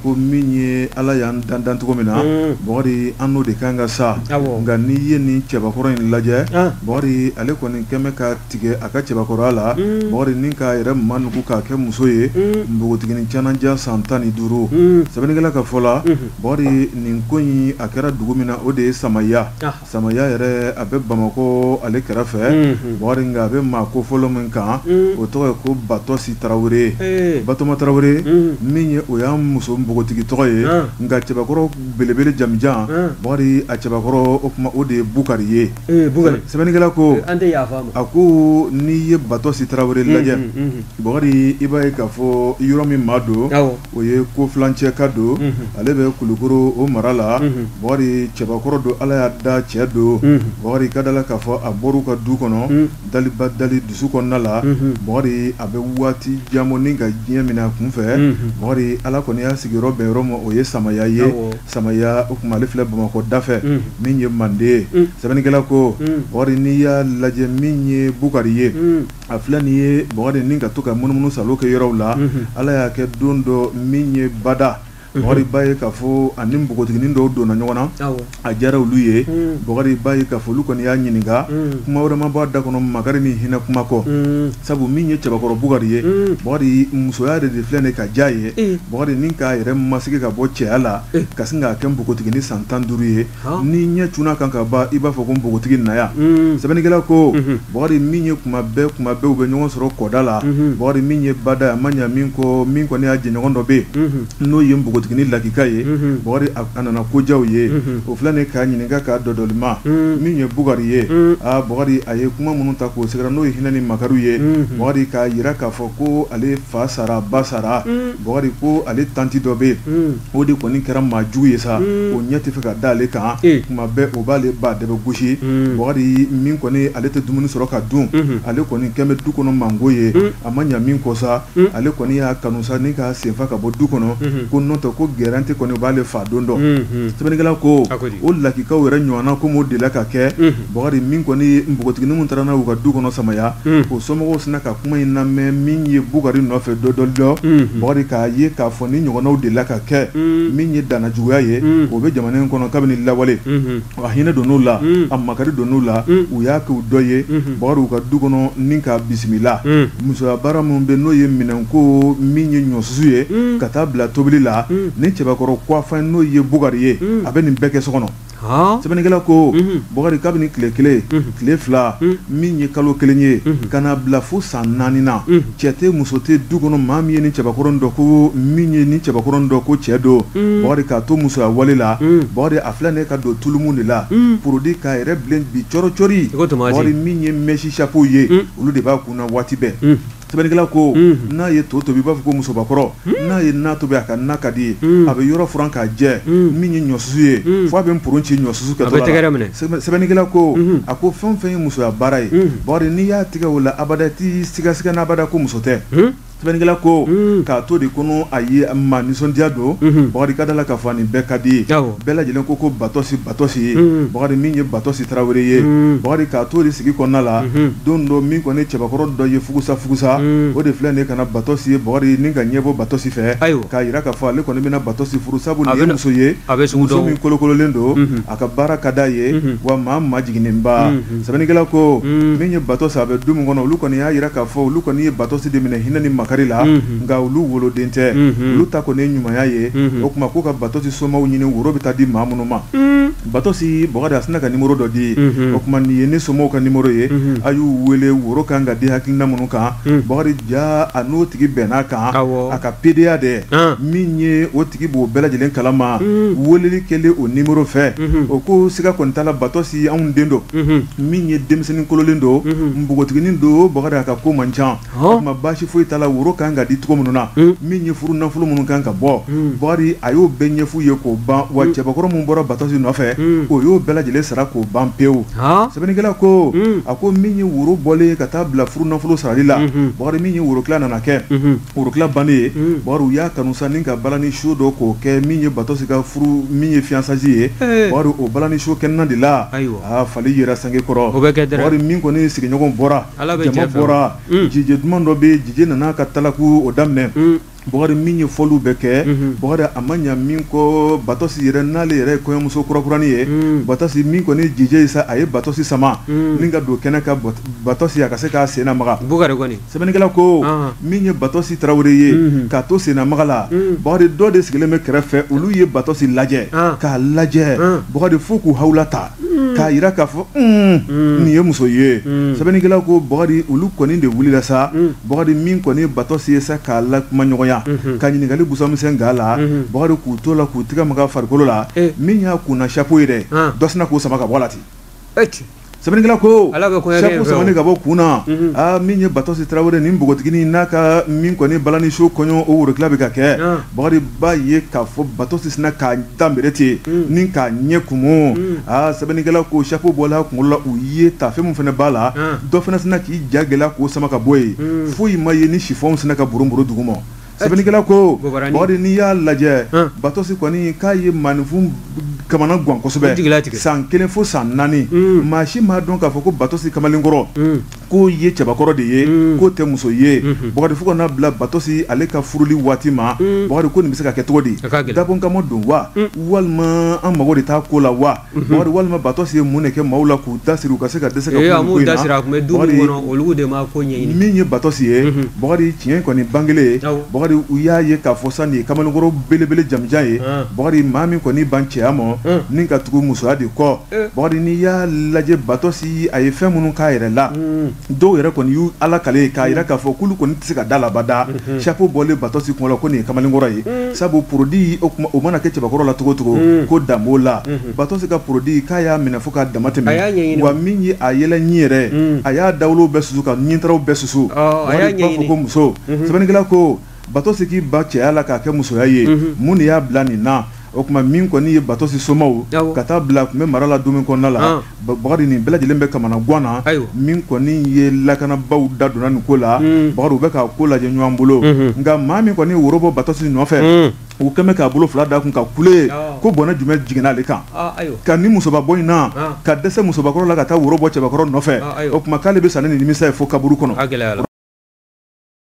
Ko min ye Ala y'an dan dancogo min na, un, Bukari an n'o de kan ka sa, awɔ, nka n'i ye nin cɛbakɔrɔ in lajɛ, an, Bukari ale kɔni kɛn bɛ ka tigɛ a ka cɛbakɔrɔya la, un, Bukari ni k'a yɛrɛ manugu k'a kɛ muso ye, un, npogotiginin cananjan san 15, un, sɛbɛnnikɛla ka fɔ la, unhun, Bukari nin ko in a kɛra dugu min na o de ye Samaya, ah. Samaya yɛrɛ a bɛ Bamakɔ ale kɛrɛfɛ, Bukari nka a bɛ maa kofɔlen min kan, o tɔgɔ ye ko Batɔsi Tarawele, Batɔma Tarawele min ye o y'a muso npogotigi tɔgɔ ye, nka cɛbakɔrɔ belebele jamujan, Bukari a cɛbakɔrɔ o tuma o de ye Bukari ye, sɛbɛnnikɛla ko a ko n'i ye Batɔsi Tarawele lajɛ, Bukari i b'a ye k'a fɔ yɔrɔ min maa don o ye kofilancɛ ka don ale bɛ Kulukoro o mara la Bukari cɛbakɔrɔ don Ala y'a da cɛ don Bukari ka da la k'a fɔ a bɔr'u ka du kɔnɔ daliba dali dusu kɔnɔna la Bukari a bɛ waati jan bɔ ni ka diɲɛ minɛ a kun fɛ Bukari Ala kɔni y'a sigiyɔrɔ bɛn yɔrɔ ma o ye Samaya ye Samaya o tuma ale filɛ Bamakɔ dafɛ min ye Manden ye sɛbɛnnikɛla ko Bukari n'i y'a lajɛ min ye Bukari ye a filɛ nin ye Bukari ni ka to ka munumunu salo kɛ yɔrɔw la Ala y'a kɛ don dɔ min ye bada Bukari b'a ye k'a fɔ ani npogotiginin dɔw donna ɲɔgɔn na a diyara olu ye Bukari b'a ye k'a fɔ olu kɔni y'a ɲininka kuma wɛrɛ ma bɔ a da kɔnɔ makari ni hinɛ kuma kɔ sabu min ye cɛbakɔrɔ Bukari ye Bukari musoya de filɛ nin ka diya ye Bukari ni k'a yɛrɛ masigi ka bɔ cɛya la ka sin k'a kɛ npogotiginin san 15 ye N'i ɲɛ cunna kan ka ban i b'a fɔ ko npogotigi na yan sɛbɛnnikɛla ko Bukari min ye kuma bɛɛ kuma bɛɛ u bɛ ɲɔgɔn sɔrɔ kɔda la Bukari min ye bada a ma ɲɛ min kɔ min kɔni y'a jɛɲɔgɔn dɔ bɛ yen n'o ye npogotiginin lakika ye Bukari a nana ko diya u ye o filɛ nin k'a ɲininka k'a dɔdɔlima min ye Bukari ye aa Bukari a ye kuma minnu ta k'o sɛgɛrɛ n'o ye hinɛ ni makari ye Bukari k'a jira k'a fɔ ko ale fa sara ba sara Bukari ko ale tanti dɔ bɛ yen o de kɔni kɛra maa jugu ye sa o ɲɛ tɛ fɛ ka da ale kan kuma bɛɛ o b'ale ba dɛbɛ gosi Bukari min kɔni ale tɛ dumuni sɔrɔ ka dun ale kɔni kɛn bɛ du kɔnɔ mango ye a ma ɲɛ min kɔ sa ale kɔni y'a kanu sa ni k'a senfa ka bɔ du kɔnɔ ko n'o tɛ ko gɛrɛntɛ kɔni o b'ale fa don dɔn sɛbɛnnikɛla ko o lakikaw yɛrɛ ɲɔgɔnna ko m'o delila ka kɛ Bukari min kɔni npogotiginin min taara n'a y'u ka du kɔnɔ Samaya o somɔgɔw sinna ka kuma in lamɛn min ye Bukari nɔfɛ dɔdɔli dɔ Bukari k'a ye k'a fɔ ni ɲɔgɔnnaw delila ka kɛ min ye danna juguya ye o bɛ jamana in kɔnɔ kabini lawale a hinɛ donn'u la a makari donn'u la u y'a kɛ u dɔ ye Bukari u ka du kɔnɔ ni k'a bisimila musoya baara minnu bɛ n'o ye minɛnko min ye ɲɔsusu ye ka taa bila tobili la ni cɛbakɔrɔ kuwafa n'o ye Bukari ye a bɛ nin bɛɛ kɛ so kɔnɔ Sɛbɛnnikɛla ko Bukari kabini tile kelen tile fila min ye kalo kelen ye ka n'a bila fo san 4 na cɛ tɛ muso tɛ du kɔnɔ maa min ye ni cɛbakɔrɔ dɔn ko min ye ni cɛbakɔrɔ dɔn ko cɛ don Bukari k'a to musoya wale la Bukari a filɛ nin ka don tulumu de la produit k'a yɛrɛ bilen bi cɔricɔri Bukari min ye mèche chapeau ye olu de b'a kun na waati bɛɛ Sɛbɛnnikɛla ko n'a ye to tobi i b'a fɔ ko musobakɔrɔ n'a ye na tobi a ka na ka di ye a bɛ yɔrɔ furan k'a jɛ min ye ɲɔsusu ye fo a bɛ nporon ci ɲɔsusu kɛtɔ la sɛbɛnnikɛla ko a ko fɛn o fɛn ye musoya baara ye Bukari n'i y'a tigɛ o la abada i t'i sigasiga n'abada ko muso tɛ sɛbɛnnikɛla ko k'a to de kɔnɔ a ye maa nisɔndiya don Bukari ka da la k'a fɔ nin bɛɛ ka di ye bɛɛ lajɛlen ko ko Batɔsi Batɔsi ye Bukari min ye Batɔsi Tarawele ye Bukari k'a to de sigi kɔnɔna la don dɔ min kɔni cɛbakɔrɔ dɔ ye fugusa fugusa o de filɛ nin ka na Batɔsi ye Bukari ni ka ɲɛbɔ Batɔsi fɛ k'a jira k'a fɔ ale kɔni bɛna Batɔsi furu sabu nin ye muso ye muso min kolokololen don a ka baara ka d'a ye wa maa majiginnenba sɛbɛnnikɛla ko min ye Batɔsi a bɛ du min kɔnɔ olu kɔni y'a jira k'a fɔ olu kɔni ye Batɔsi de minɛ hinɛ ni makari la nka olu woloden tɛ olu ta kɔni ye ɲumanya ye o tuma k'u ka Batɔsi somaw ɲini woro bɛ taa di maa minnu ma Batɔsi Bukari a sinna ka nimoro dɔ di o tuma nin ye ne somaw ka nimoro ye a y'u wele woro kan ka di hakilina minnu kan Bukari ja a n'o tigi bɛnna kan a ka PDA dɛ min ye o tigi b'o bɛɛ lajɛlen kalama weleli kɛlen o nimoro fɛ o ko siga kɔni t'a la Batɔsi anw den don min ye denmisɛnnin kololen don npogotiginin don Bukari a ka ko man ca o tuma baasi foyi t'a la woro kan ka di cogo minnu na min ye furu nafolo minnu kan ka bɔ Bukari a y'o bɛɛ ɲɛf'u ye k'o ban wa cɛbakɔrɔ min bɔra Batɔsi nɔfɛ o y'o bɛɛ lajɛlen sara k'o ban pewu sɛbɛnnikɛla ko a ko min ye woro bɔlen ka taa bila furu nafolo sarali la Bukari min ye worotila nana kɛ worotila bannen ye Bukari u y'a kanu sa ni ka balani show dɔ k'o kɛ min ye Batɔsi ka furu min ye fiançailles ye Bukari o balani show kɛnɛna de la aa fali yera sange kɔrɔ Bukari min kɔni sigiɲɔgɔn bɔra jama bɔra jije duman dɔ bɛ jije nana ka talaku o daminɛ. Bukari min ye fɔliw bɛ kɛ, Bukari a ma ɲa min kɔ Batɔsi yɛrɛ n'ale yɛrɛ ye kɔɲɔmuso kurakurani ye, Batɔsi min kɔni jije ye sa, a ye Batɔsi sama ni ka don kɛnɛ kan Batɔsi a ka se k'a sen namaga. Bukari kɔni. Sɛbɛnnikɛla ko min ye Batɔsi Tarawele ye k'a to sen namaga la, Bukari dɔ de sigilen bɛ kɛrɛfɛ, olu ye Batɔsi lajɛ k'a lajɛ, Bukari fo k'u hawula ta k'a jira k'a fɔ nin ye muso ye. Sɛbɛnnikɛla ko Bukari olu kɔni de wulila sa, Bukari min kɔni Batɔsi ye sa k'a lakuma ɲɔgɔnya ka ɲininkali busamisɛn k'a la, Bukari k'u to la k'u tɛgɛ maga farikolo la, min y'a kunna chapeau ye dɛ, dɔ sinna k'o sama ka bɔ a la ten. Sɛbɛnnikɛla ko chapeau samani ka bɔ kun na, aa min ye Batɔsi Tarawele ni npogotiginin n'a ka min kɔni balani so kɔɲɔ o worokila bɛ ka kɛ, Bukari b'a ye k'a fɔ Batɔsi sinna k'a danbere ten ni k'a ɲɛ kumu. Aa sɛbɛnnikɛla ko chapeau bɔla kunkolo la, u ye taafe min fana b'a la, dɔ fana sinna k'i ja gɛlɛya k'o sama ka bɔ yen, foyi ma ye ni sifɔnw sinna ka buruburu dugu ma. Sɛbɛnnikɛla ko Bukari n'i y'a lajɛ Batɔsi kɔni k'a ye maaninfin kamana gan kosɛbɛ san 1 fo san 4, maa si m'a dɔn k'a fɔ ko Batɔsi kamalenkɔrɔ k'o ye cɛbakɔrɔ de ye, k'o tɛ muso ye. Bukari fo ka n'a bila Batɔsi ale ka furuli waati ma, Bukari ko nin bɛ se ka kɛ cogo di, dabɔ kama don wa, walima an mago de t'a ko la wa, Bukari walima Batɔsi ye mun de kɛ maaw la k'u da siri u ka se ka dɛsɛ ka ko in na. Olu de ma ko ɲɛɲini. Min ye Batɔsi ye, Bukari tiɲɛ kɔni bangelen, Bukari u y'a ye k'a fɔ sa nin ye kamalenkɔrɔ belebele jamujan ye, Bukari maa min kɔni ban cɛya ma ni ka tugu musoya de kɔ. Bukari n'i y'a lajɛ Batɔsi a ye fɛn minnu k'a yɛrɛ la, dɔw yɛrɛ kɔni y'u ala kale k'a jira k'a fɔ k'olu kɔni tɛ se ka da labada chapeau bɔlen Batɔsi kun la ko nin ye kamalenkɔrɔ ye, sabu produit o kuma o mana kɛ cɛbakɔrɔ la cogo cogo ko dan b'o la. Batɔsi ka produit k'a y'a minɛ fo k'a dama tɛmɛ, wa min ye a yɛlɛ ɲin yɛrɛ, a y'a dawolo bɛɛ susu ka ɲintaraw bɛɛ susu, a b'a fɔ ko muso. Sɛbɛnnikɛla ko Batɔsi k'i ban cɛya la k'a kɛ musoya ye, mun de y'a bila nin na? O tuma min kɔni ye Batɔsi somaw ka taa bila a tun bɛ mara la don min kɔnɔna la, Bakari nin bɛɛ lajɛlen bɛ kamana gan na. Min kɔni ye lakanabaaw da donna nin ko la, Bakari u bɛ k'a ko lajɛ ɲɔgɔn bolo, nka maa min kɔni woro bɔ Batɔsi nɔfɛ, u kɛmɛ k'a bolo fila da kun ka kule ko bɔnɛ jumɛn jiginna ale kan, ka ni musoba bɔ in na ka dɛsɛ musobakɔrɔ la ka taa woro bɔ cɛbakɔrɔ nɔfɛ, o tuma k'ale bɛ sa ni nimisa ye fo kaburu kɔnɔ.